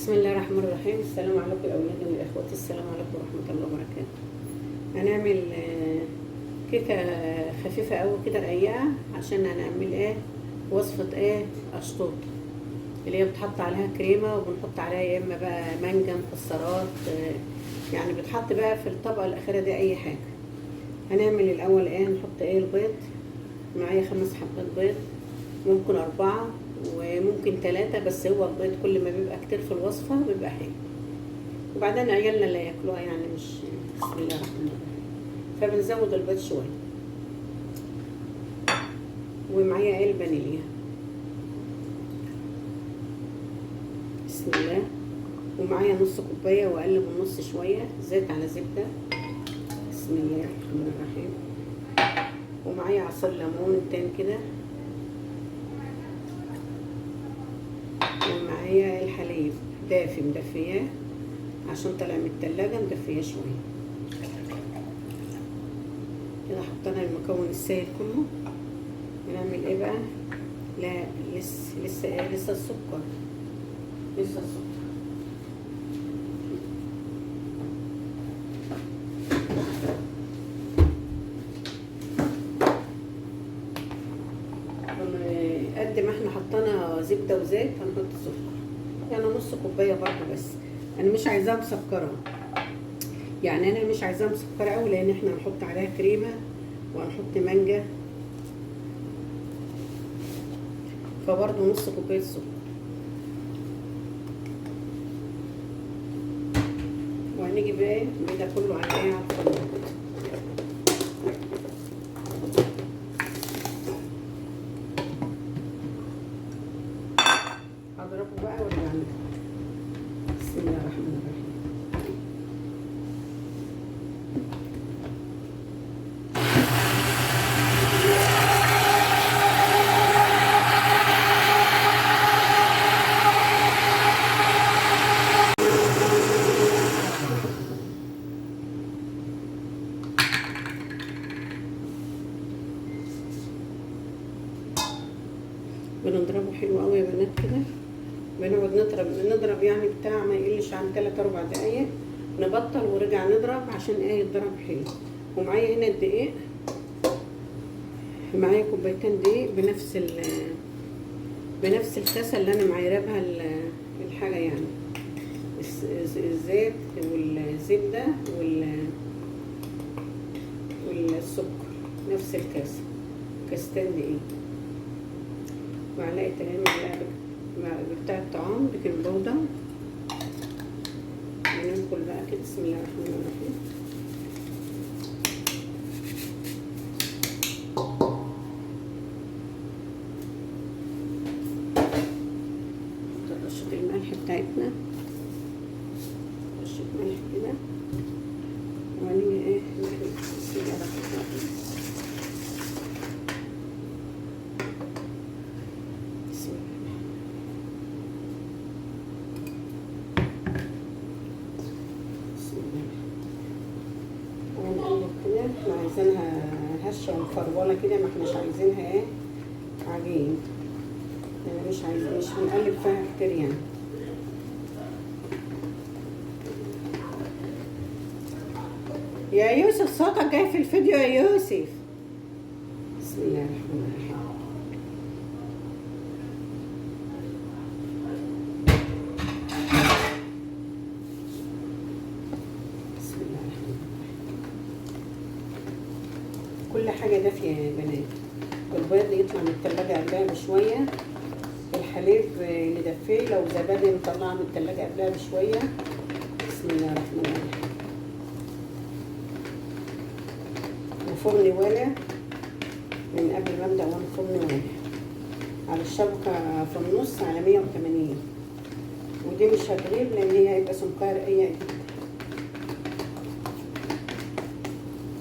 بسم الله الرحمن الرحيم. السلام عليكم يا اولادي واخواتي، السلام عليكم ورحمة الله وبركاته. هنعمل كيكة خفيفة قوي كده رقيقه، عشان هنعمل ايه وصفه ايه اشطوطه اللي هي بتحط عليها كريمة، وبنحط عليها يا اما بقى مانجا مكسرات، يعني بتحط بقى في الطبقة الاخيرة دي اي حاجة. هنعمل الاول ايه، نحط ايه البيض. معايا 5 حبات بيض، ممكن 4 وممكن 3، بس هو البيض كل ما بيبقى كتير في الوصفة بيبقى حلو. وبعدين عيالنا اللي ياكلوها يعني مش، بسم الله الرحمن الرحيم، فبنزود البيض شوية. ومعايا ايه الفانيليا، بسم الله. ومعايا نص كوباية واقل من نص شوية زيت على زبدة، بسم الله الرحمن الرحيم. ومعايا عصير ليمون تاني كده، ومعايا الحليب دافي مدفياه عشان طالع من التلاجة، مدفياه شوية كده. حطينا المكون السائل كله. هنعمل ايه بقى؟ لا لسه ايه، لسه السكر، لسه السكر. قد ما احنا حطينا زبدة وزيت هنحط سكر، يعني نص كوباية برضو، بس انا مش عايزاها مسكره، يعني انا مش عايزاها مسكره قوي، لان احنا هنحط عليها كريمة وهنحط مانجا، فبرضو نص كوباية سكر. وهنيجي بقى ده كله على ايه، على الخلاط. هضربه بقى وارجع لكم. بسم الله الرحمن الرحيم. بنضربه حلو قوي يا بنات كده، بنقعد نضرب يعني بتاع ما يقلش عن 3-4 دقايق، نبطل ورجع نضرب عشان ايه يتضرب حلو. ومعايا هنا الدقيق، معايا كوبايتين دقيق بنفس الكاسه اللي انا معايره بها الحاجة، يعني الزيت والزبده والسكر، نفس الكاسه، كاستين دقيق. معلقه معلقه بتاع الطعام baking powder. هننقل بقى كده، بسم الله الرحمن الرحيم. نحط رشه الملح بتاعتنا، رشه ملح كده، وبعدين ايه بسم الله الرحمن الرحيم. بسم الله. بسم الله. ونقلب كده، احنا عايزينها هشه ومفروله كده، ما احناش عايزينها ايه عجين، يعني مش هنقلب فيها كتير يعني. يا يوسف صوتك جاي في الفيديو يا يوسف. بسم الله الرحمن الرحيم. بسم الله الرحمن الرحيم. كل حاجة دافية يا بنات. البيض يطلع من التلاجة قبلها بشوية، الحليب ندفيه، لو زبادي نطلعها من التلاجة قبلها بشوية. بسم الله الرحمن الرحيم. وفرن والع من قبل ما ابدا، وانا فرن والع على الشبكة في النص على 180، ودي مش هتغيب لان هي هيبقى سمكها رقيق جدا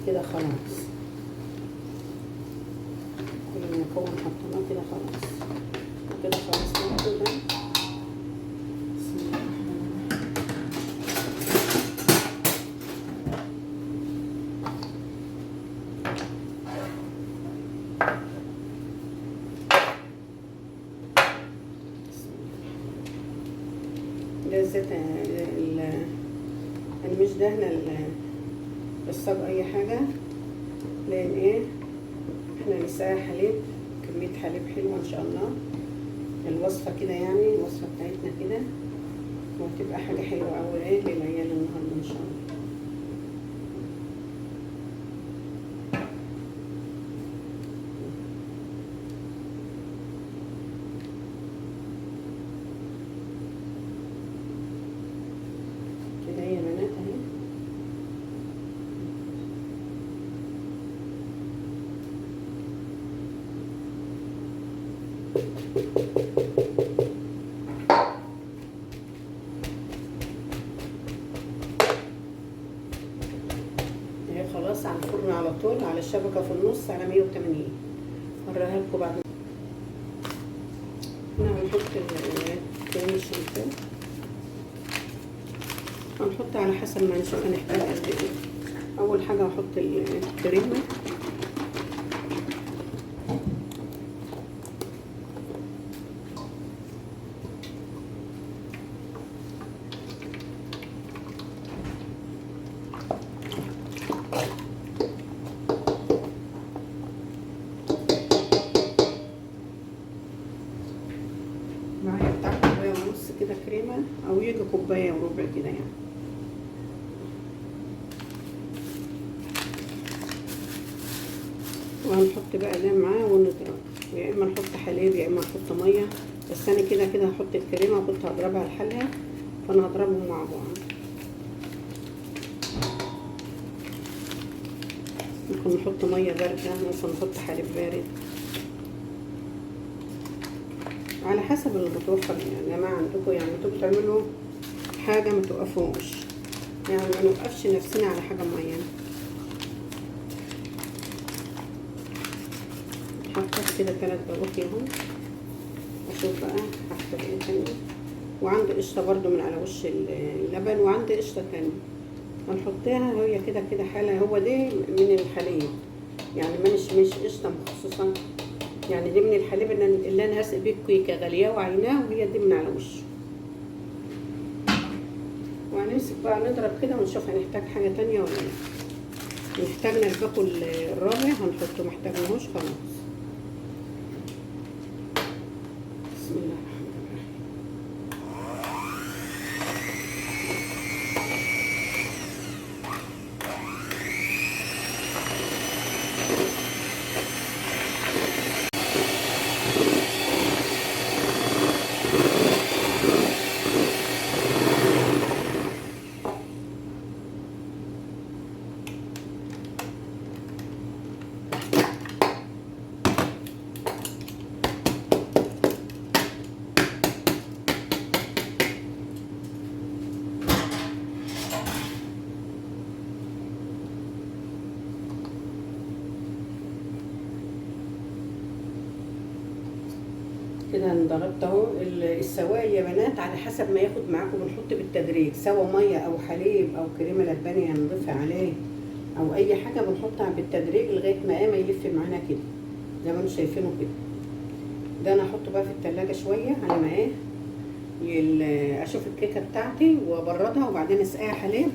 كده. خلاص كل المكون حطيناه كده خلاص، وكده خلاص كده. بسم الله الرحمن الرحيم. ده الزيت. انا مش دهنه الصاج اي حاجة، لان ايه احنا لسه حليب، كمية حليب حلوة ان شاء الله. الوصفة كده يعني الوصفة بتاعتنا كده، وهتبقى حاجة حلوة قوي ايه للعيال النهارده ان شاء الله. كده يا بنات اهي. اهي خلاص على الفرن على طول، على الشبكة في النص على 180. هوريها لكم بعد. هنا هنحط كريم الشانتيه، هنحط على حسب ما نشوف هنحتاج قد ايه. اول حاجة هحط الكريمة، معايا بتاع كوباية ونص كده كريمة، او يجي كوباية وربع كده يعني. وهنحط بقى ده معاه ونضرب، يا اما نحط حليب يا اما نحط مية، بس انا كده كده هحط الكريمة وكنت هضربها لحالها، فانا هضربهم مع بعض. ممكن نحط مية باردة، ممكن نحط حليب بارد، على حسب اللي متوفر يا جماعة عندكم. يعني انتوا بتعملوا حاجة ما توقفوش، يعني ما نوقفش نفسنا على حاجة معينة. حطيت كده 3 بواكي اهو، اشوف بقى هحتاج ايه تاني. وعندي قشطه برده من على وش اللبن، وعندي قشطه تانية هنحطها هي كده كده حاله. هو دي من الحليب يعني، مش قشطه مخصوصة يعني، دي من الحليب اللي انا هسقي بيه الكيكه، غالية وعيناه، وهي دي من على وشه. وهنمسك بقى نضرب كده ونشوف هنحتاج حاجة تانية ولا لا. محتاجنا الباكو الرابع هنحطه، محتاجناهوش خلاص. بسم الله الرحمن الرحيم. كده انا ضربت اهو السوائل يا بنات على حسب ما ياخد معاكم، بنحط بالتدريج سواء مية او حليب او كريمة لبانيه هنضيفها عليه او اي حاجة، بنحطها بالتدريج لغاية ما ايه ما يلف معانا كده زي ما انتم شايفينه كده. ده انا هحطه بقى في التلاجة شوية على ما ايه اشوف الكيكه بتاعتي وابردها، وبعدين اسقيها حليب،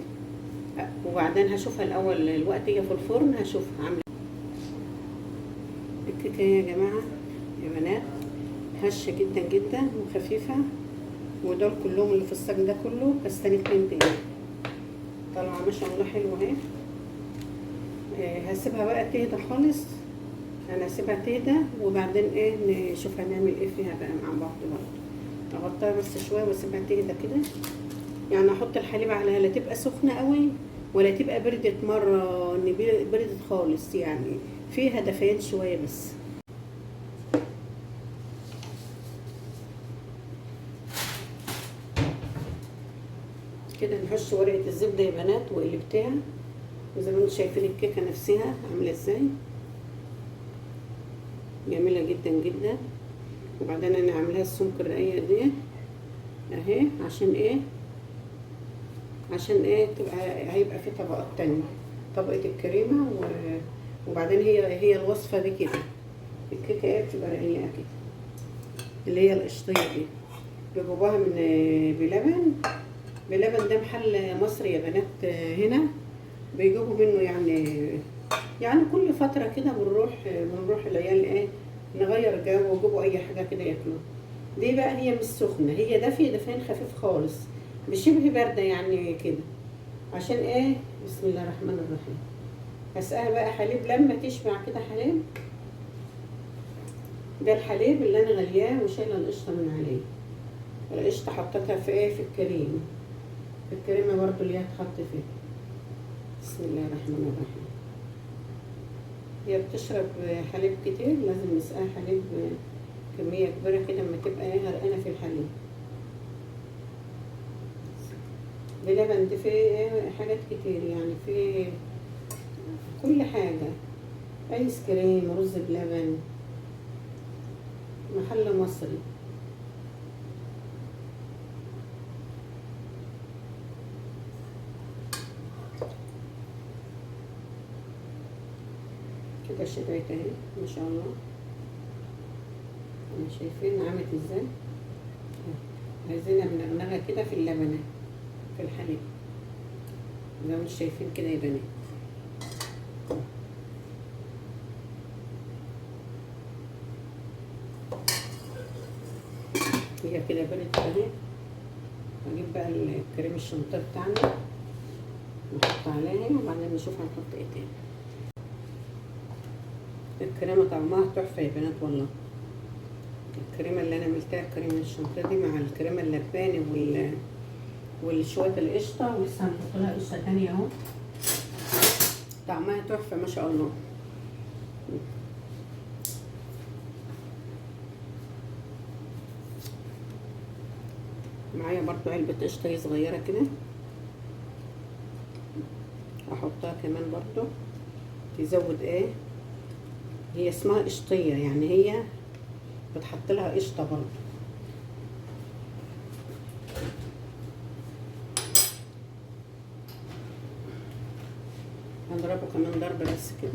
وبعدين هشوفها الاول الوقت هي في الفرن هشوفها عامله الكيكه يا جماعة يا بنات. هشه جدا جدا وخفيفة، ودول كلهم اللي في الصاج ده كله كستاني 2 دقيقة، طالعه ما شاء الله حلوة اهي. هسيبها بقى تهدى خالص، انا هسيبها تهدى وبعدين ايه نشوف هنعمل ايه فيها بقى مع بعض. برضه اغطيها بس شوية واسيبها تهدى كده، يعني احط الحليب عليها لا تبقى سخنة قوي ولا تبقى بردت مرة، ان بردت خالص يعني فيها دفيان شوية بس. كده نحش ورقة الزبدة يا بنات وقلبتها، وزي ما انتم شايفين الكيكه نفسها عامله ازاي، جميلة جدا جدا. وبعدين انا عاملاها السمك الرقيق دي اهي، عشان ايه؟ عشان ايه تبقى هيبقى في طبقات تانية، طبقه الكريمة وبعدين هي الوصفة دي كده الكيكه ايه بتبقى رقيقه كده اللي هي القشطيه دي. بيجيبوها من بلبن. بلبن ده محل مصري يا بنات هنا، بيجيبوا منه يعني كل فترة كده بنروح العيال ايه نغير جو ويجيبوا اي حاجة كده ياكلوها. دي بقى هي مش سخنة، هي دافيه، دافين خفيف خالص، مش شبه باردة يعني كده. عشان ايه؟ بسم الله الرحمن الرحيم. هسقيها بقى حليب لما تشبع كده حليب. ده الحليب اللي انا غلياه وشايله القشطه من عليه. القشطه حطيتها في ايه؟ في الكريم، في الكريمة برضو اللي هتحط فيها. بسم الله الرحمن الرحيم. هي بتشرب حليب كتير، لازم نسقيها حليب كمية كبيرة كده اما تبقى ايه غرقانة في الحليب. بلبن دي فيه ايه حاجات كتير يعني، فيه كل حاجة، ايس كريم، رز بلبن، محل مصري. كده شبعت اهي ما شاء الله. شايفين عملت ازاي؟ عايزينها منغنغه كده في اللبنة في الحليب زي ما انتم شايفين كده يا بنات. هي كده بردت اهي. هجيب بقى الكريم الشانتيه بتاعنا نحط عليها، وبعدين نشوف هنحط ايه تاني. الكريمة طعمها تحفة يا بنات والله. الكريمة اللي انا عملتها الكريمة الشانتيه دي مع الكريمة اللباني والشويه القشطه، ولسه هنحط لها قشطه تانية اهو. طعمها تحفة ما شاء الله. معايا برضو علبة قشطه صغيرة كده احطها كمان برضو تزود ايه، هي اسمها قشطيه يعني، هي بتحط لها قشطه برضو. هنضربه كمان ضربه بس كده.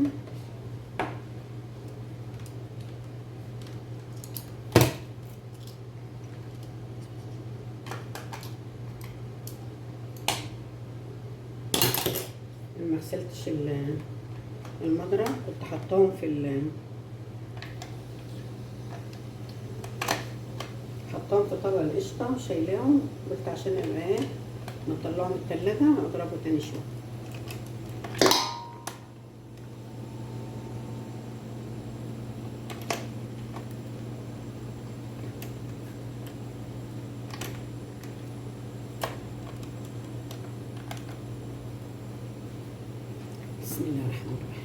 ما غسلتش المضرب، كنت حطاهم في حطاهم في طبق القشطه وشايلاهم، قلت عشان ابقى ايه نطلعهم من التلاجة اضربه تاني شوية. بسم الله الرحمن الرحيم.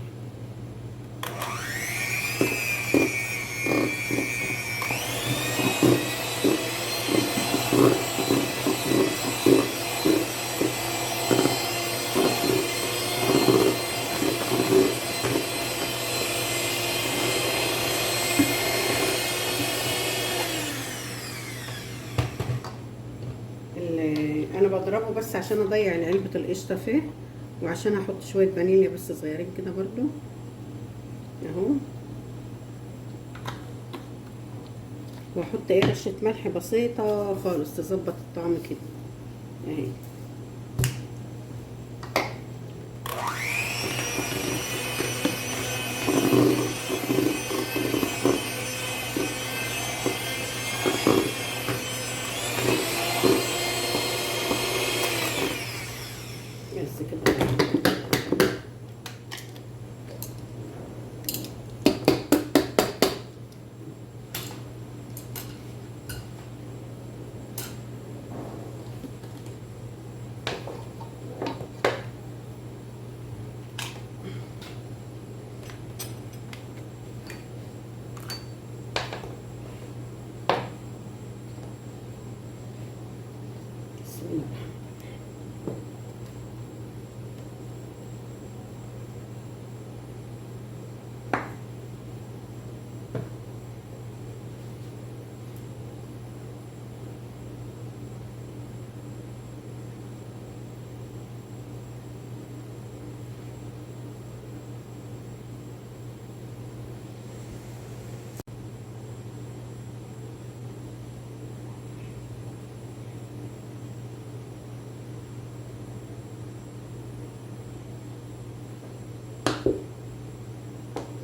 انا بضربه بس عشان اضيع علبة القشطة فيه، وعشان احط شوية فانيليا بس صغيرين كده برضو اهو، واحط ايه رشة ملح بسيطة خالص تظبط الطعم كده اهي. بس كده.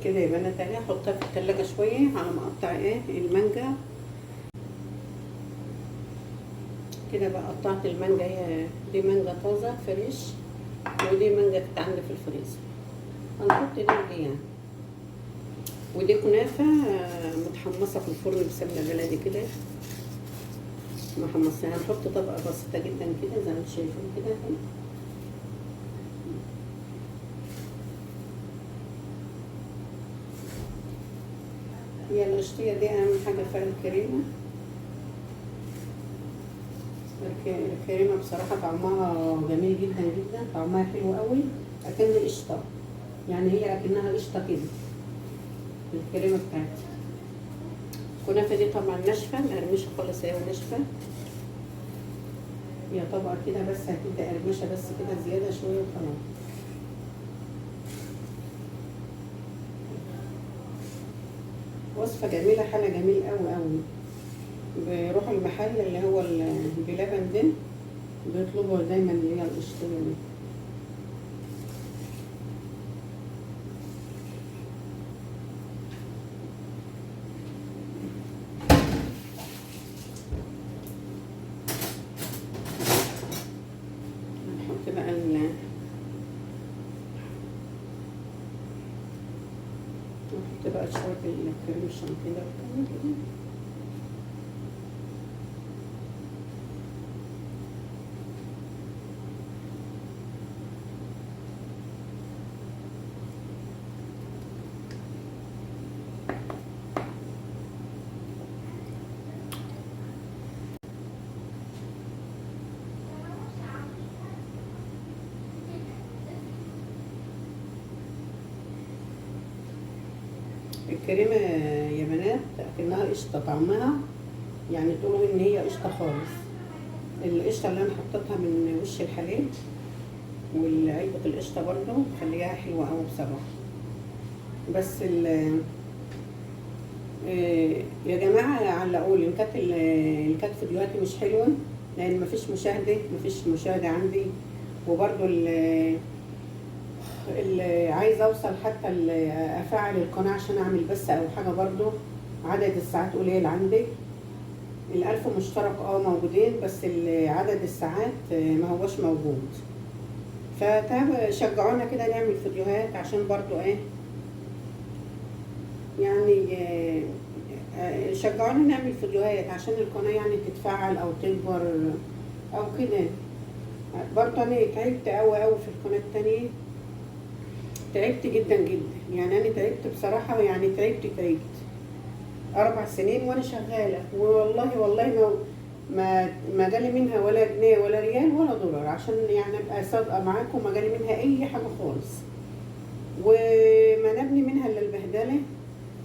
كده يا بنات اهي. احطها في التلاجة شوية على ما اقطع ايه المانجا كده بقى. قطعت المانجا، هي دي مانجا طازة fresh، ودي مانجا كانت عندي في الفريزر. هنحط دي ودي يعني. ودي كنافة متحمصة في الفرن بسمنة بلدي كده محمصة. هنحط طبقة بسيطة جدا كده زي ما انتم شايفين كده. هي القشطية دي أهم حاجة فيها الكريمة. الكريمة بصراحة طعمها جميل جدا جدا، طعمها حلو قوي، أكن قشطة يعني، هي أكنها قشطة كده الكريمة بتاعتها. الكنافة دي طبعا ناشفة مقرمشة خالص، هي ناشفة، هي طبقة كده بس هتدي قرمشة بس كده زيادة شوية وخلاص. وصفة جميلة، حاجة جميل قوي قوي. بيروحوا المحل اللي هو بلبن ده بيطلبوا دايما اللي هي القشطية دي. هنحط بقى نحط بقى شوية الكريم شانتيه ده كده. الكريمة يا بنات اكنها قشطة، طعمها يعني تقولوا ان هي قشطة خالص. القشطة اللي انا حطيتها من وش الحليب والعلبة القشطة برضو خليها حلوة قوي بصراحة. بس يا جماعة علقولي ان كانت فيديوهاتي مش حلوة، لان مفيش مشاهدة، مفيش مشاهدة عندي. وبرضو اللي عايزه اوصل حتى افعل القناة عشان اعمل بس او حاجة، برضو عدد الساعات قليل عندي. 1000 مشترك موجودين، بس عدد الساعات ما هوش موجود. فتابع شجعونا كده نعمل فيديوهات عشان برضو ايه يعني، شجعونا نعمل فيديوهات عشان القناة يعني تتفاعل او تكبر او كده. برضو انا تعبت قوي قوي في القناة التانية، تعبت جدا جدا يعني. انا تعبت بصراحة يعني، تعبت 4 سنين وانا شغالة، والله والله ما جالي منها ولا جنيه ولا ريال ولا دولار، عشان يعني ابقى صادقة معاكم، ما جالي منها اي حاجة خالص. وما نبني منها الا البهدلة.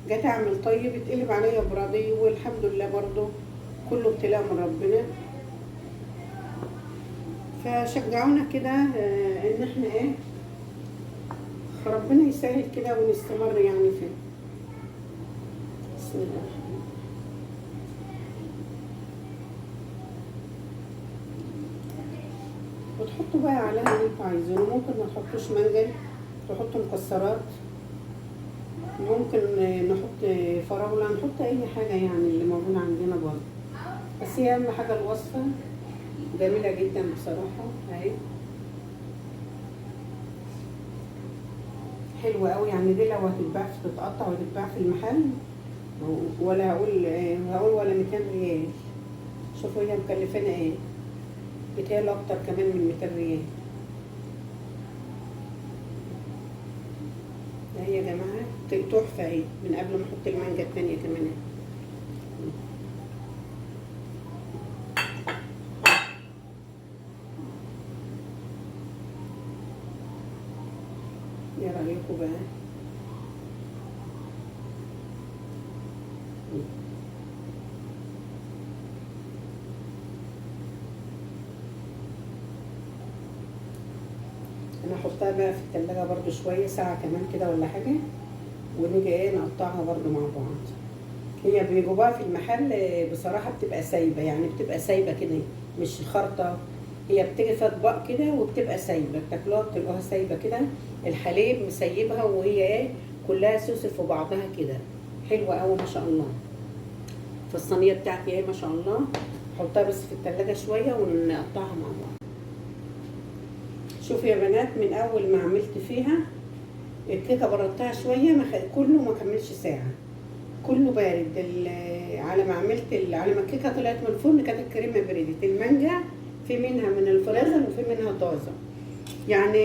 جت اعمل طيب اتقلب عليا براضي، والحمد لله برضو كله ابتلاء من ربنا. فشجعونا كده ان احنا ايه، ربنا يسهل كده ونستمر يعني فيه. بسم الله الرحمن الرحيم. وتحطوا بقى عليها اللي انتوا عايزينه. ممكن ما تحطوش مانجا، تحطوا مكسرات، ممكن نحط فراولة، نحط اي حاجة يعني اللي موجود عندنا برضه. بس هي اهم حاجة الوصفة جميلة جدا بصراحة اهي، حلوة قوي يعني. دي لو هتتباع تتقطع وتتباع في المحل ولا هقول ولا 200 ريال. شوفوا هي مكلفانا ايه، بتهيألي اكتر كمان من 200 ريال. اهي يا جماعة تحفة اهي، من قبل ما احط المانجا التانية كمان اهي. ايه رأيكم بقى؟ انا هحطها بقى في التلاجة برضو شوية، ساعة كمان كده ولا حاجة، ونيجي ايه نقطعها برضو مع بعض. هي بيجيبوها في المحل بصراحة بتبقى سايبة يعني، بتبقى سايبة كده مش خرطة، هي بتيجي في اطباق كده وبتبقى سايبة، بتاكلوها بتلقوها سايبة كده، الحليب مسيبها وهي ايه كلها سوسف في بعضها كده، حلوة قوي ما شاء الله. فالصينيه بتاعتي اهي ما شاء الله، حطها بس في التلاجة شوية ونقطعها مع بعض. شوفوا يا بنات، من اول ما عملت فيها الكيكه بردتها شوية، كله ما كملش ساعة، كله بارد. على ما عملت على ما الكيكه طلعت من الفرن كانت الكريمة بردت. المانجا في منها من الفريزر وفي منها طازة، يعني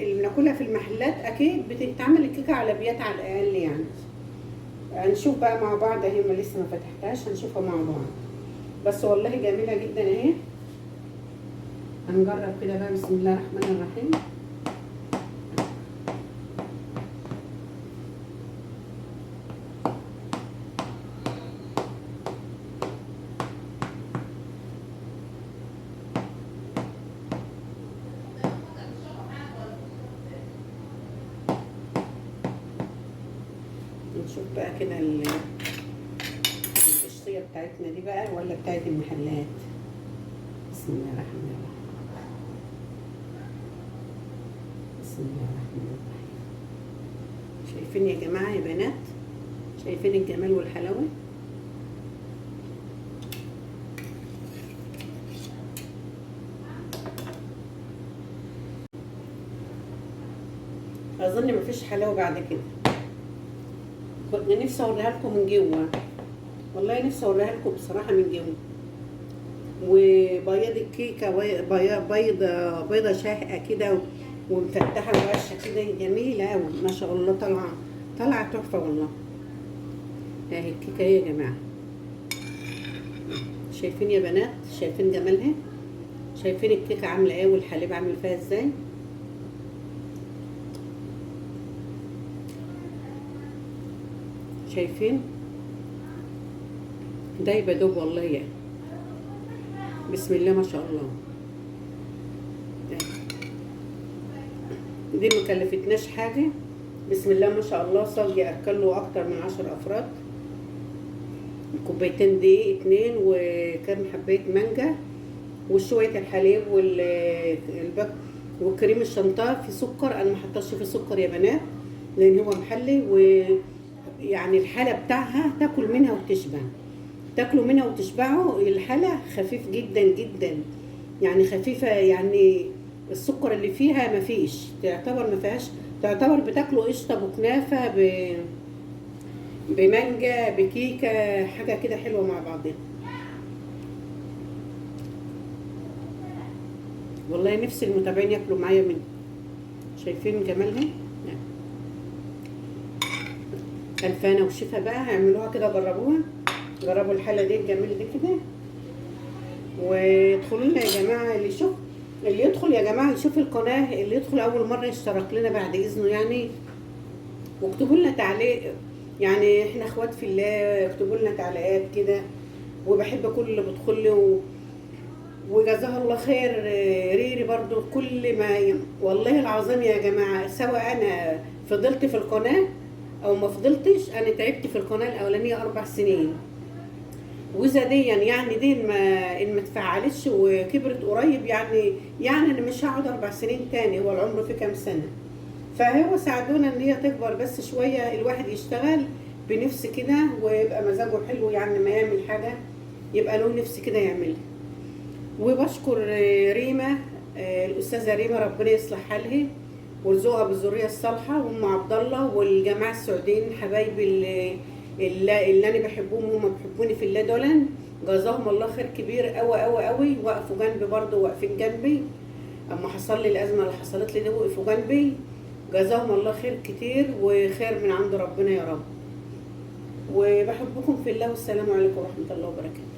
اللي بناكلها في المحلات اكيد بتتعمل الكيكه على بيات على الاقل يعني. هنشوف بقى مع بعض اهي، ما لسه ما فتحتهاش، هنشوفها مع بعض. بس والله جميلة جدا اهي. هنجرب كده بقى، بسم الله الرحمن الرحيم. نشوف بقى كده القشطية بتاعتنا دي بقى ولا بتاعت المحلات. بسم الله الرحمن الرحيم، بسم الله الرحمن الرحيم. شايفين يا جماعة يا بنات؟ شايفين الجمال والحلاوة؟ أظن مفيش حلاوة بعد كده. كنت نفسي اوريها لكم من جوه، والله نفسي اوريها لكم بصراحة من جوه. وبياض الكيكه بيضة بيضة شاهقه كده ومفتحه وقشه كده، جميلة قوي ما شاء الله، طالعه تحفة والله. اهي الكيكه اهي يا جماعة، شايفين يا بنات؟ شايفين جمالها؟ شايفين الكيكه عامله ايه والحليب عامل فيها ازاي؟ شايفين؟ ده يبقى دوب والله يعني. بسم الله ما شاء الله. دي ما كلفتناش حاجة، بسم الله ما شاء الله. صاج ياكله اكتر من 10 افراد. كوبايتين دقيق 2 وكام حبايه مانجا وشوية الحليب والبك وكريم الشنطة. في سكر، انا ما حطيتش فيه سكر يا بنات لان هو محلي، ويعني الحالة بتاعها تاكل منها وتشبع، تاكلوا منها وتشبعوا. الحالة خفيف جدا جدا يعني، خفيفة يعني، السكر اللي فيها مفيش، تعتبر ما فيهاش، تعتبر بتاكلوا قشطه بكنافه بمانجا بكيكه، حاجة كده حلوة مع بعضها. والله نفسي المتابعين ياكلوا معايا منها. شايفين جمالها؟ الفانه وشفا بقى، هعملوها كده، جربوها، جربوا الحلة دي الجميلة دي كده، وادخلوا لنا يا جماعة. اللي يشوف، اللي يدخل يا جماعة يشوف القناة، اللي يدخل اول مرة يشترك لنا بعد اذنه يعني، واكتبوا لنا تعليق، يعني احنا اخوات في الله، اكتبوا لنا تعليقات كده. وبحب كل اللي بيدخل لي وجزاها الله خير ريري برضو. كل ما والله العظيم يا جماعة، سواء انا فضلت في القناة او ما فضلتش، انا تعبت في القناة الاولانية 4 سنين، واذا دي يعني دي ما اتفعلتش وكبرت قريب يعني انا مش هقعد 4 سنين تاني، هو العمر في كام سنة؟ فهو ساعدونا ان هي تكبر بس شوية، الواحد يشتغل بنفس كده ويبقى مزاجه حلو، يعني ما يعمل حاجة يبقى له نفس كده يعملها. وبشكر ريما، الاستاذة ريما، ربنا يصلح حالها ويرزقها بالذريه الصالحة، وام عبد الله والجماعة السعوديين حبايبي اللي انا بحبهم وهم بيحبوني في الله، دول جزاهم الله خير كبير قوي قوي قوي. وقفوا جنبي برضو، واقفين جنبي اما حصل لي الازمة اللي حصلت لي دي، وقفوا جنبي، جزاهم الله خير كتير، وخير من عند ربنا يا رب. وبحبكم في الله، والسلام عليكم ورحمة الله وبركاته.